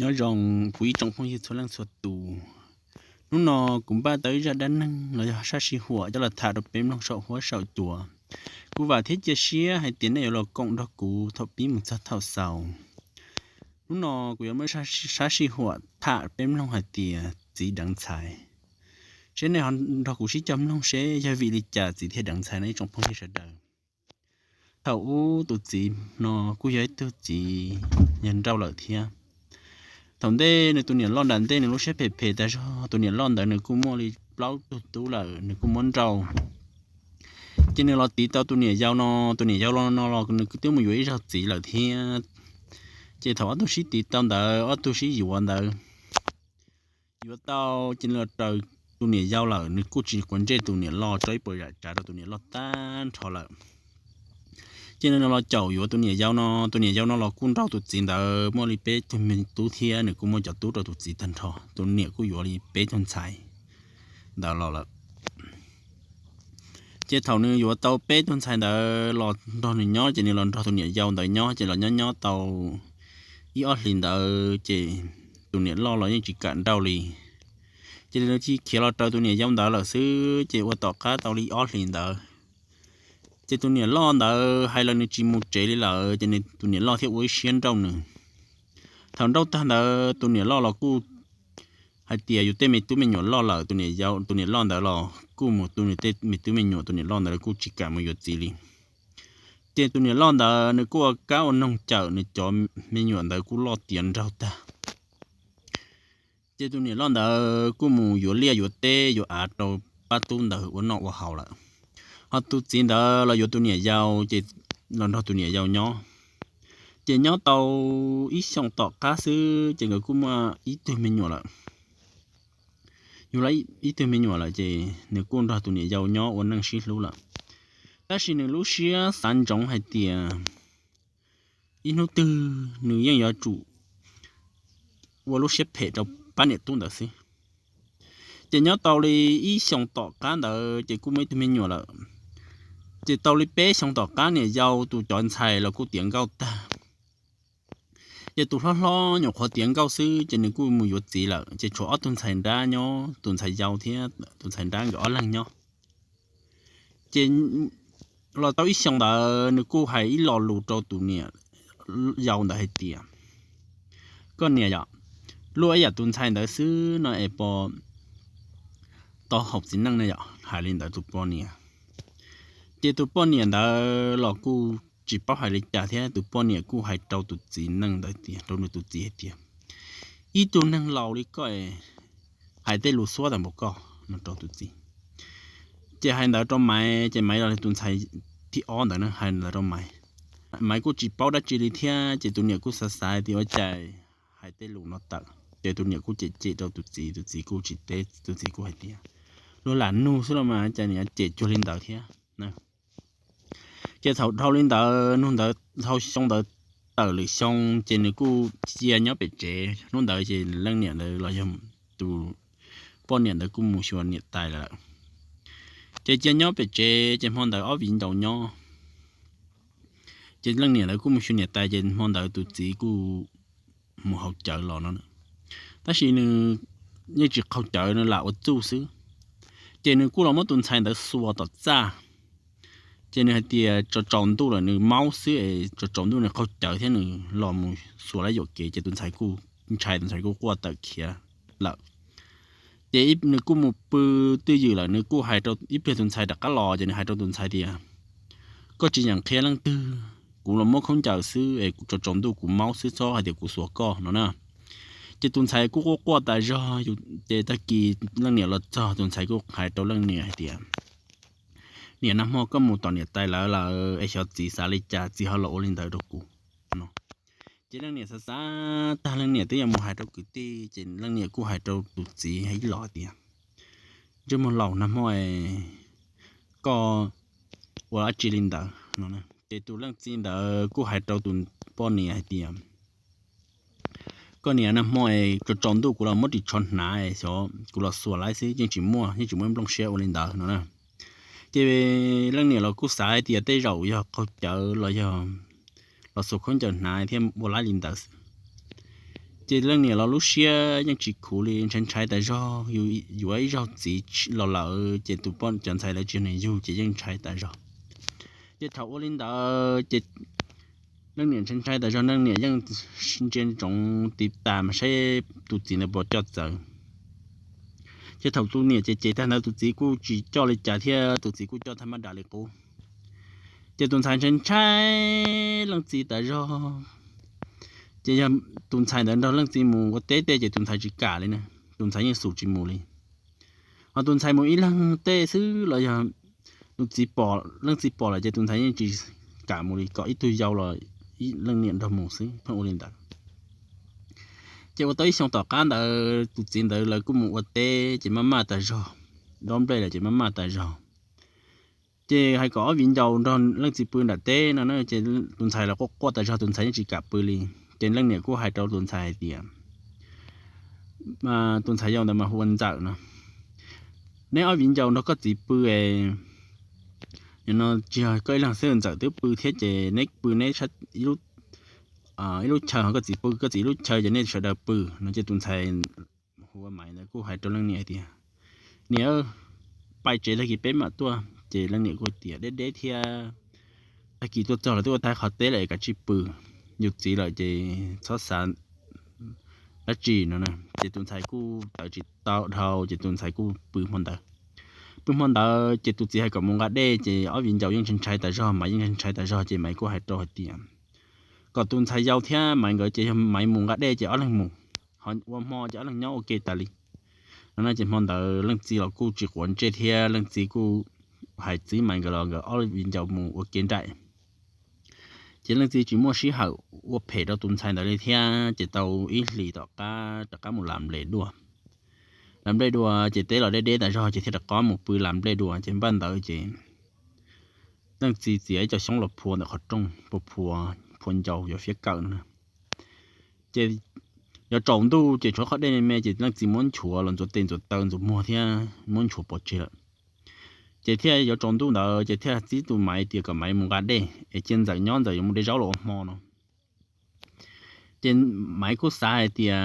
Nyob zoo kuv ib tsoom phooj ywg txhua leej txhua tus. Hnub no kuv npaj tau ib zaj dab neeg los yog sab sij huam coj los tham rau peb mloog saum huab saum cua. Kuv vam thiab cia siab hais tias nej yuav los koom nrog kuv thaum pib mus txog thaum xaus. Hnub no kuv yuav muab sab sij huam tham peb mloog hais tias txiv deev ntxhais. Seb nej ho nrog kuv sib cog mloog seb yog vim li cas txiv thiaj deev ntxhais no ib tsoom phooj ywg sawv daws. Thaum ub tus txiv no kuj yog ib tug txiv yawg nrauj lawm thiab. Thaum ntej nws tus niam loj nram ntej nws lub siab phem phem tas zog, tus niam loj ntawd nws kuj muaj li plaub tug tub lawm nws kuj muab nrauj. Ces nws los tiv tau tus niam yau no, tus niam yau no los nws twb mus yuav ib zaug txiv lawm thiab. Ces thaum ob tug sib tiv tau ntawd, ob tug sib yuav ntawd, yuav tau ces nws los raws tus niam yau lawm, nws kuj tsis quav ntsej tus niam loj, tso ib puas zam tsav rau tus niam loj tag nrho lawm. Ces nws los caum yuav tus niam yau no, tus niam yau no los kuj nrauj tus txiv ntawd muaj li peb tug me tub thiab nws kuj muaj cov tub rau tus txiv tag nrho, tus niam kuj yuav li peb tug ntxhais ntawd los lawm. Ces thaum nws yuav tau peb tug ntxhais ntawd los nrog nws nyob, ces nws los nrog tus niam yau ntawd nyob, ces los nyob nyob tau ib ob hlis ntawd ces tus niam loj los yeej tsis kam nrauj li. Ces nws cia khiav los raws tus niam yau ntawd lawm xwb, ces ua tom qab tau li ob hlis ntawd ces tus niam loj ntawd hais los nws tsis mus tsev li lawm, ces tus niam loj thiaj ua ib siab nrauj nws. Thaum nrauj tag ntawd tus niam loj los kuj hais tias yus tej me tub me nyuam loj lawm, tus niam loj ntawd los kuj mus tu nws tej me tub me nyuam, tus niam loj ntawd los kuj tsis kam mus yuav txiv li. Ces tus niam loj ntawd nws kuj ua kab ua noog cawm nws cov me nyuam ntawd kuj loj tiav nraug tag. Ces tus niam loj ntawd kuj mus yuav liaj yuav teb yuav av rau pab tub ntawd ua noj ua haus lawm. Ho tus txiv ntawd los yuav tus niam yau, ces los nrog tus niam yau nyob. Ces nyob tau ib xyoos tom qab xwb ces nkawd kuj muaj ib tug me nyuam lawm. Yug ib tug me nyuam lawm ces nws kuj nrog tus niam yau nyob ua neej sib hlub lawm. Tab sis nws lub siab xav ntsoov hais tias ib hnub twg nws yeej yuav tsum ua lub siab phem rau pab niam tub ntawd xwb. Ces nyob tau li ib xyoos tom qab ntawd ces kuj muaj ib tug me nyuam lawm. Ces tau li peb xyoos tom qab niam yau tus cov ntxhais los kuj tiav nkauj tag. Ces tus hlob hlob nyuam qhuav tiav nkauj xwb ces nws kuj mus yuav txiv lawm, ces tshuav ob tug ntxhais nrab nyob, tus ntxhais yau thiab tus ntxhais nrab nkawd ob leeg nyob. Ces los tau ib xyoos ntawd nws kuj hais ib lo lus rau tus niam yau ntawd hais tias, koj niam yom, luaj ib yam tus ntxhais ntawd xwb no es puas tau haum txiv neej ne yom, hais li ntawd tus poj niam. Ces tus poj niam ntawd los kuj tsis paub hais li cas thiab, tus poj niam kuj hais rau tus txiv neej ntawd tias, rau nws tus txiv hais tias, ib tug neeg laus li koj hais tej lus xuab tag npaum koj no rau tus txiv. Ces hais ntawd rau Maiv, ces Maiv los tus ntxhais thib ob ntawd na, hais ntawd rau Maiv. Maiv kuj tsis paub dab tsi li thiab, ces tus niam kuj xav xav tias ua cas hais tej lus no tawm, ces tus niam kuj cem cem rau tus txiv, tus txiv kuj tsis teb, tus txiv kuj hais tias, luag lam nug xwb los mas cas nws yuav cem cuag li ntawd thiab. Ces thaum dhau li ntawd, nug ntawd dhau xyoo ntawd tawm lwm xyoo ces nws kuj cia nyob pem tsev. Hnub ntawd ces leej niam ntawd los yog tus poj niam ntawd kuj mus xyuas niam tais lawm. Ces cia nyob pem tsev ces hmo ntawd ob viv ncaus nyob. Ces leej niam ntawd kuj mus xyuas niam tais ces hmo ntawd tus txiv kuj mus haus cawv los no, tab sis nws yeej tsis qaug cawv, nws lam ua txuj xwb. Ces nws kuj los muab tus ntxhais ntawd xuas tom txaj. Ces nws hais tias tsaus tsaus ntuj lawm nws maub xwb es tsaus tsaus ntuj nws qaug cawv thiab nws los mus xuas lawm yuam kev, ces tus ntxhais kuj ntshai, tus ntxhais kuj quaj tawm khiav lawm. Ces nws kuj mus pw twj ywm lawm, nws kuj hais rau ib pliag tus ntxhais rov qab los ces nws hais rau tus ntxhais tias, koj tsis yeem qhia leej twg, kuv los muab khaub ncaws xwb es tsaus tsaus ntuj kuv maub xwb, txhob hais tias kuv xuas koj no na. Ces tus ntxhais kuj quaj quaj tas zog, ces tag kis leej niam los txog tus ntxhais kuj hais rau leej niam hais tias, niam, nag hmo koj mus tom niam tais lawv lawm es xyov txiv xav li cas txiv ho los ua li ntawd rau kuv no. Ces leej niam xav xav tag leej niam twb yuav mus hais rau kwv tij, ces leej niam kuj hais rau tus txiv ib los tias, ntsej muag laus, nag hmo koj ua dab tsi li ntawd no. Ces tus leej txiv ntawd kuj hais rau tus poj niam hais tias, koj niam, nag hmo tsaus tsaus ntuj kuv los muab ris tsho hnav, xyov kuv los xuas lawm xwb, yeej tsis muaj, yeej tsis muaj nplooj siab ua li ntawd no na. Ces leej niam los kuj xav hais tias tej zaum yog qaug cawv los yog los xuas khaub ncaws hnav thiaj ua li ntawd xwb. Ces leej niam los lub siab yeej tsis khuv li, ntshai ntshai tas zog, yus yuav ib zaug txiv los lawm ces tus poj cov ntxhais lawv tsis yog nws yug ces yeej ntshai tas zog. Ces thaum ua li ntawd ces leej niam ntshai ntshai tas zog, leej niam yeej ntsia ntsoov tiv tas mas saib tus txiv ntawd puas coj txawv. Ces thaum tus niam ces cem tag ntawd tus txiv kuj tsis coj li cas thiab, tus txiv kuj coj thaj maj dam li qub. Ces tus ntxhais ntshai ntshai leej txiv tas zog. Ces yog tus ntxhais ntawd nrog leej txiv mus ua teb tej ces tus ntxhais tsis kam li na, tus ntxhais yeej xub tsis mus li. Ho tus ntxhais mus ib leeg tej xwb los yog tus txiv pom, leej txiv pom lawm ces tus ntxhais yeej tsis kam mus li, kom ib tug yau los leej niam nrog mus xwb, pheej ua li ntawd. Ces ua tau ib xyoo tom qab ntawd tus txiv ntawd lawv kuj mus ua teb ces maj maj tas zog, dob nplej lawm ces maj maj tas zog. Ces hais kom ob viv ncaus nrog leej txiv pw nram teb no ces tus ntxhais los quaj quaj tas zog, tus ntxhais yeej tsis kam pw li. Ces leej niam kuj hais rau tus ntxhais hais tias, tus ntxhais yau ntawd mas hu ua Ntxawm no, neb ob viv ncaus nrog koj txiv pw no, tsis yog koj ib leeg xwb, Ntxawm twb pw thiab ces neb pw neb ib lub chaw, ho koj txiv pw koj txiv ib lub chaw ces nej sawv daws pw no. Ces tus ntxhais hu ua Maiv ntawd kuj hais rau leej niam hais tias, niam, pais tsev tag kis peb mam tuaj. Ces leej niam kuj tias, deb deb thiab, tag kis tuaj txog los twb ua tag qhov teb lawm es kav tsij pw, yus txiv lawm ces txhob xav dab tsi no. Ces tus ntxhais kuj tawv tsis tau dhau ces tus ntxhais kuj pw hmo ntawd. Pw hmo ntawd ces tus txiv hais kom mus nqa dej ces ob viv ncaus yeej ntshai ntshai tas zog, Maiv yeej ntshai ntshai tas zog ces Maiv kuj hais rau hais tias kom tus ntxhais yau thiab Maiv nkawd ces yog Maiv mus nqa dej ces ob leeg mus, ho ua hmo ces ob leeg nyob ua ke tas li no. Ces hmo ntawd leej txiv los kuj tsis quav ntsej thiab leej txiv kuj hais txiv Maiv nkawd los nkawd ob viv ncaus mus ua ke nraim. Ces leej txiv tsis muaj sij hawm ua phem rau tus ntxhais ntawd li thiab ces tau ib hlis tom qab rov qab mus las nplej dua. Las nplej dua ces teb los deb deb tas zog ces thiaj rov qab mus pw las nplej dua ces npaj ntawd ces leej txiv txiav ib co xyoob los phua ntawm qhov rooj, phua phua ncau yuav fiab kawm no. Ces yuav tsaus ntuj ces tshuav qhov dej me me ces leej txiv muab nchuav los ntxuav tes ntxuav taw ntxuav muag thiab muab nchuav pov tseg lawm. Ces thiaj yuav tsaus ntuj ntawd ces thiaj txib tus Maiv tias kom Maiv mus nqa dej es cia Ntxawm nyob, Ntxawm yuav mus de zaub los ua hmo no. Ces Maiv kuj xav hais tias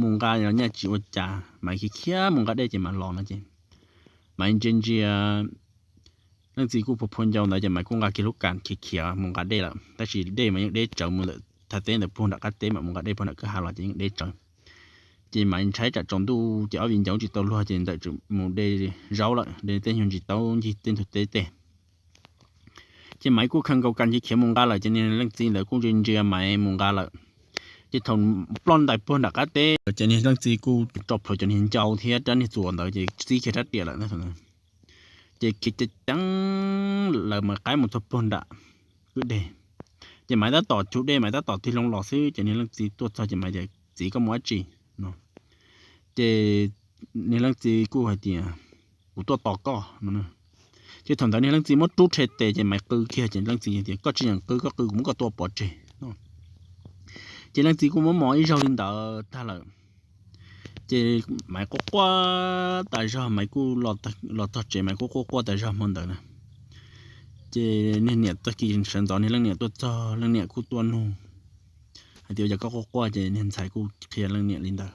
mus nqa los nyaj tsis ua cas, Maiv khiav khiav mus nqa dej ces Maiv los no ces Maiv ntsia ntsia leej txiv kuj phua phua ncau ntawd ces Maiv kuj nqa kiag lub kas khiav khiav mus nqa dej lawm, tab sis dej mas yeej deb tsawv, mus ntawm thaj teb ntawd puag nram qab teb mam mus nqa dej puag nram kwj ha los ces yeej deb tsawv. Ces Maiv ntshai tsam tsaus ntuj ces ob viv ncaus tsis tau luag ces Ntxawm tseem mus de zaub lawm, de tej nyuag ntsis taub ncig tej ntug teb tej. Ces Maiv kuj khaws nkaus kas khiav khiav mus nqa lawm ces niag leej txiv ntawd kuj ntsia ntsia Maiv mus nqa lawm. Ces thaum ploj ntais puag nram qab teb ces niag leej txiv kuj tso plhuav cov niag ncau thiab rab niag txuas ntawd ces txib kiag rab riam lawm. Ces khiav ceev ceev lawv mas qaib mus txog puag nram kwj deg. Ces Maiv tab tom cug dej, Maiv tab tom tig loo los xwb ces niag leej txiv tuaj txog ces Maiv tias, txiv, koj mus dab tsi no? Ces niag leej txiv kuj hais tias, kuv tuaj tos koj no. Ces thaum ntawd niag leej txiv muab rub rhe tes ces Maiv qw kiag ces leej txiv tias, koj tsis yeem qw, koj qw kuv muab koj tua pov tseg no. Ces leej txiv kuj muab mos ib zaug li ntawd tag lawm. Ces Maiv quaj quaj tas zog, Maiv kuj los txog tsev Maiv kuj quaj quaj tas zog hmo ntawd na. Ces niag niam tag kis sawv ntxov niag leej niam tuaj txog, leej niam kuj tuaj nug hais tias, ua cas koj quaj quaj? Ces niag ntxhais kuj qhia leej niam li ntawd.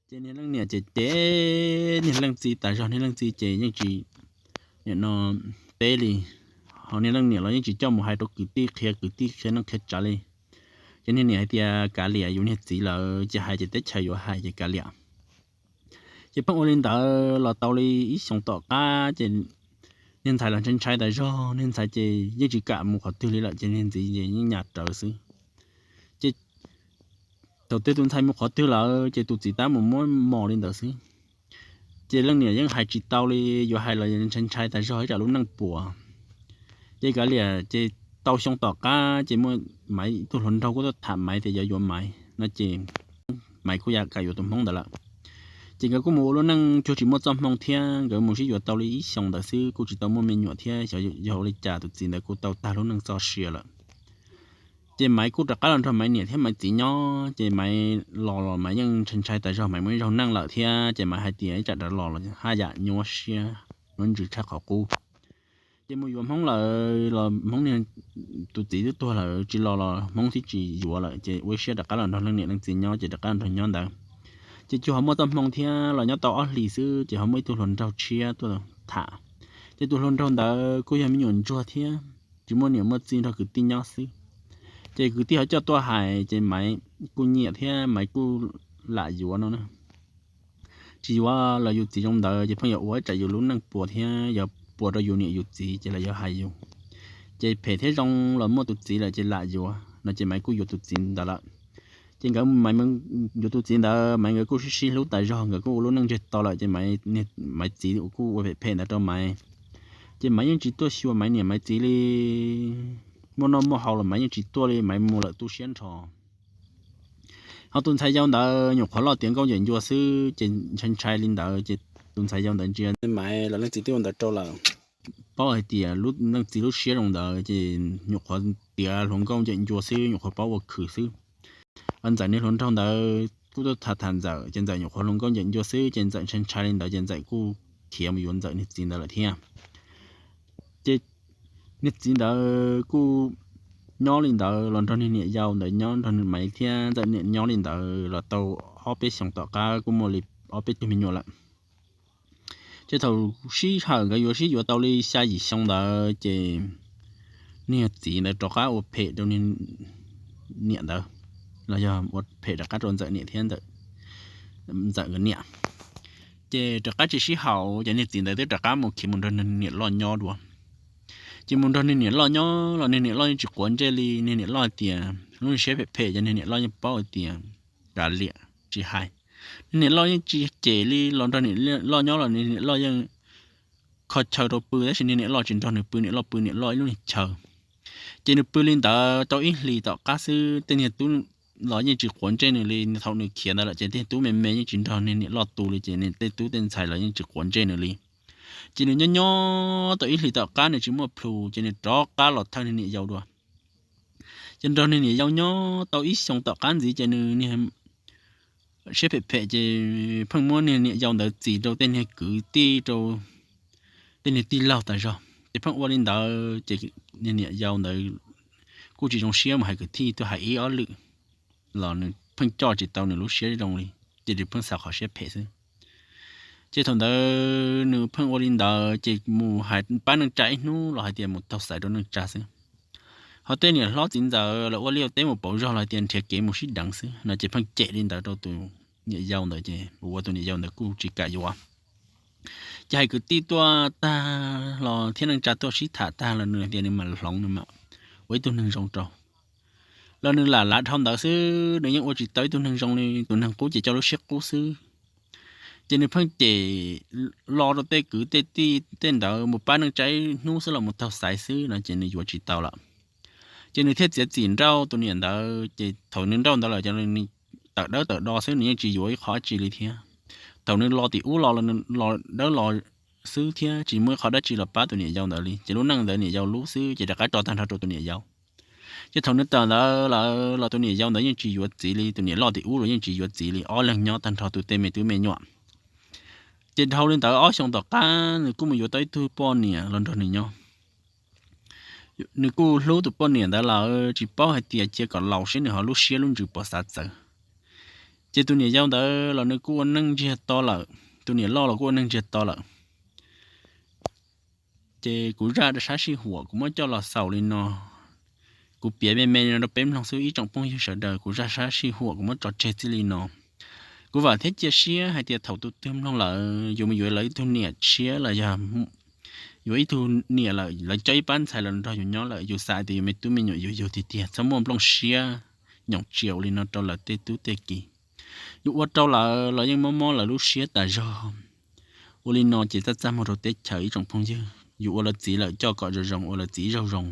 Ces niag leej niam ces cem niag leej txiv tas zog, niag leej txiv ces yeej tsis nim no teb li, ho niag leej niam los yeej tsis coj mus hais rau kwv tij qhia, kwv tij qhia neej qhia tsav li. Ces niag niam hais tias, kav liam, yus niag txiv lawm ces hais ces teb chaws yuav hais ces kav liam. Ces pheej ua li ntawd los tau li ib xyoos tom qab ces niag ntxhais los ntshai ntshai tas zog, niag ntxhais ces yeej tsis kam mus qhov twg li lawm ces niag txiv ces yeej nyas rawv xwb. Ces thaum twg tus ntxhais mus qhov twg lawm ces tus txiv tab mus muab mos li ntawd xwb. Ces leej niam yeej hais tsis tau li, yuav hais los ntshai ntshai tas zog ib tsam lub neej puas. Ces kav liam, ces tau xyoo tom qab ces muaj Maiv ib tug hluas nraug kuj tuaj tham Maiv tias yuav yuav Maiv no ces Maiv kuj ya kam yuav tus hmoob ntawd lawm. Ces nkawd kuj mus ua lub neej cuag tsis muaj txoj hmoo thiab, nkawd mus sib yuav tau li ib xyoos ntawd xwb kuj tsis tau muaj me nyuam thiab, xyov yog ua li cas tus txiv ntawd kuj tau tag lub neej txoj sia lawm. Ces Maiv kuj rov qab los nrog Maiv niam thiab Maiv txiv nyob, ces Maiv los los Maiv yeej ntshai ntshai tas zog, Maiv muaj ib zaug neej lawm thiab, ces Maiv hais tias ib tsam rov los los haj yam nyuaj siab, nuav ntsws tshaj qhov qub. Ces mus yuav Hmoob lawm los Hmoob niag, tus txiv twb tuag lawm tsis los los Hmoob thiaj tsis yuav lawm, ces ua ib siab rov qab los nrog leej niam leej txiv nyob, ces rov qab nrog nyob ntawd. Ces cuag ho muaj txoj hmoo thiab, los nyob tau ob hlis xwb ces ho muaj ib tug hluas nraug tshiab tuaj tham. Ces tus hluas nraug ntawd kuj yog me nyuam ntsuag thiab, tsis muaj niam muaj txiv, nrog kwv tij nyob xwb. Ces kwv tij ho coj tuaj hais ces Maiv kuj nyiam thiab Maiv kuj lam yuav no na. Tsis yuav los yus txiv zoo ntawd ces pheej yuav ua ib tsam yus lub neej puas thiab yuav puas rau yus niam yus txiv ces lawv yuav hais yus. Ces phem thiab zoo los muaj tus txiv lawm ces lam yuav no, ces Maiv kuj yuav tus txiv ntawd lawm. Ces nkawd Maiv yuav tus txiv ntawd, Maiv nkawd kuj sib sib hlub tas zog, nkawd kuj ua lub neej ntsiag to lawm, ces Maiv txiv kuj ua phem phem ntawd rau Maiv. Ces Maiv yeej tsis tuaj xyuas Maiv niam Maiv txiv li. Muaj noj muaj haus los Maiv yeej tsis tuaj li, Maiv mus lawm tu siab nrho. Ho tus ntxhais yau ntawd nyuam qhuav loj tiav nkauj ncaws ncua xwb, ces ntshai ntshai li ntawd, ces tus ntxhais yau ntawd ntsia Maiv los leej txiv twb ua ntawd rau lawm, paub hais tias leej txiv lub siab zoo ntawd, ces nyuam qhuav tiav hluas nkauj ncaws ncua xwb, nyuam qhuav paub ua khwv xwb. Ntxawm niag hluas nraug ntawd kuj tuaj tham tham Ntxawm, ces Ntxawm nyuam qhuav hluas nkauj ncaws ncua xwb, ces Ntxawm ntshai ntshai li ntawd, ces Ntxawm kuj khiav mus yuav Ntxawm niag txiv ntawd lawm thiab. Ces niag txiv ntawd kuj nyob li ntawd los nrog niag niam yau ntawd nyob, nrog Maiv thiab Ntxawm niam nyob li ntawd los tau ob peb xyoos tom qab kuj muaj li ob peb tug me nyuam lawm. Ces thaum sij hawm nkawd yuav sib yuav tau li xya yim xyoo ntawd ces niag txiv ntawd rov qab ua phem rau niam ntawd, los yog ua phem rov qab rau Ntxawm niam thiab Ntxawm nkawd niam. Ces rov qab tsis sib haum, ces niag txiv ntawd twb rov qab mus khiav mus nrog niam loj nyob dua. Ces mus nrog niag niam loj nyob los niag niam loj yeej tsis quav ntsej li, niag niam loj hais tias lub siab phem phem, ces niag niam loj yeej paub hais tias kav liam tsis hais. Niag niam loj yeej tsis cem li, los nrog niam loj nyob los niag niam loj yeej kho chaw rau pw, tab sis niag niam loj tsis nrog nws pw, niam loj pw niam loj ib lub niag chaw. Ces nws pw li ntawd tau ib hlis tom qab xwb, tej niag tub los yeej tsis quav ntsej nws li. Thaum nws khiav ntawd lawm ces tej tub me me yeej tsis nrog niag niam loj tu li, ces tej tub tej ntxhais los yeej tsis quav ntsej nws li. Ces nws nyob nyob tau ib hlis tom qab nws tsis muaj plhus, ces nws rov qab los thawj niag niam yau dua. Ces nrog niag niam yau nyob tau ib xyoos tom qab ntxiv, ces nws niag siab phem phem, ces pheej muab niag niam yau ntawd txis rau tej niag kwv tij, rau tej niag tij laug tas zog, ces pheej ua li ntawd, ces niag niam yau ntawd kuj tsis zoo siab mus hais kwv tij, tuaj hais ib ob lwm los nws pheej coj tsis tau nws lub siab zoo li, ces nws pheej xav qhov siab phem xwb. Ces thaum ntawd nws pheej ua li ntawd, ces mus hais pab neej tsa ib hnub los hais tias mus taug xaiv rau neej tsa xwb. Ho tej niam hlob txiv ntxawm los ua liaj teb mus pauv zog los hais tias nrhiav kev mus sib deev xwb no, ces pheej cem li ntawd rau tus niam yau ntawd, ces ua tus niam yau ntawd kuj tsis kam yuav. Ces hais kwv tij tuaj tag los thiab neej tsa tuaj sib tham tag los nws hais tias nws mam hloov, nws mam ua ib tug neeg zoo rau. Los nws lam lav dhau ntawd xwb, nws yeej ua tsis tau ib tug neeg zoo li, tus neeg qub ces coj lub siab qub xwb. Ces nws pheej cem los rau tej kwv tej tij tej ntawd mus pab neej tsa ib hnub xwb los mus taug xaiv xwb no, ces nws yuav tsis tau lawm. Ces nws thiaj txiav txim nrauj tus niam ntawd, ces thaum nws nrauj ntawd lawm ces nws tawm dawb tawm do xwb, nws yeej tsis yuav ib qho dab tsi li thiab. Thaum nws los tim ub los los nws los dawb los xwb thiab tsis muaj ib qho dab tsi los pab tus niam yau ntawd li, ces lub neej ntawd niam yau lub xwb, ces rov qab tso tag nrho rau tus niam yau. Ces thaum nws tawm ntawd lawm los tus niam yau ntawd yeej tsis yuav txiv li, tus niam loj tim ub los yeej tsis yuav txiv li, ob leeg nyob tag nrho tu tej me tub me nyuam. Ces dhau li ntawd ob xyoos tom qab nws kuj mus yuav tau ib tug poj niam los nrog nws nyob. Nws kuj hlub tus poj niam ntawd lawm, tsis paub hais tias cia kom laus seb nws ho lub siab lub ntsws puas xav txawv. Ces tus niam yau ntawd los nws kuj ua neej ntsiag to lawm, tus niam loj los kuj ua neej ntsiag to lawm. Ces kuv zaj sab sij huam kuv muab coj los xaus li no, kuv piav me me li no rau peb mloog xwb ib tsoom phooj ywg sawv daws, kuv zaj sab sij huam kuv muab tso tseg txij li no. Kuv vam thiab cia siab hais tias thaum tus twg mloog lawm yus mus yuav lawv ib tug niam tshiab los yog yuav ib tug niam lawm, lawv coj ib pab ntxhais los nrog yus nyob lawm, yus xav tias yus me tub me nyuam yuav yug tiag tiag, txhob muaj nplooj siab nyoos tsiaum li no rau lawv tej tub tej ki. Yus ua rau lawv los yeej mob mob lawv lub siab tas zog. Ua li no ces txaj txaj muag rau teb chaws ib tsoom phooj ywg, yus ua lawv txiv lawm coj kom zoo zoo, ua lawv txiv ib zaug zoo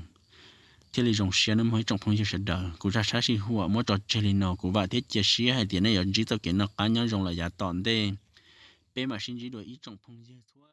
thiaj li zoo siab nawb mog ib tsoom phooj ywg sawv daws. Kuv zaj sab sij huam muab tso tseg li no, kuv vam thiab cia siab hais tias nej yuav ntsib txoj kev noj qab nyob zoo los yav tom ntej. Peb mam sib ntsib dua ib tsoom phooj ywg txhua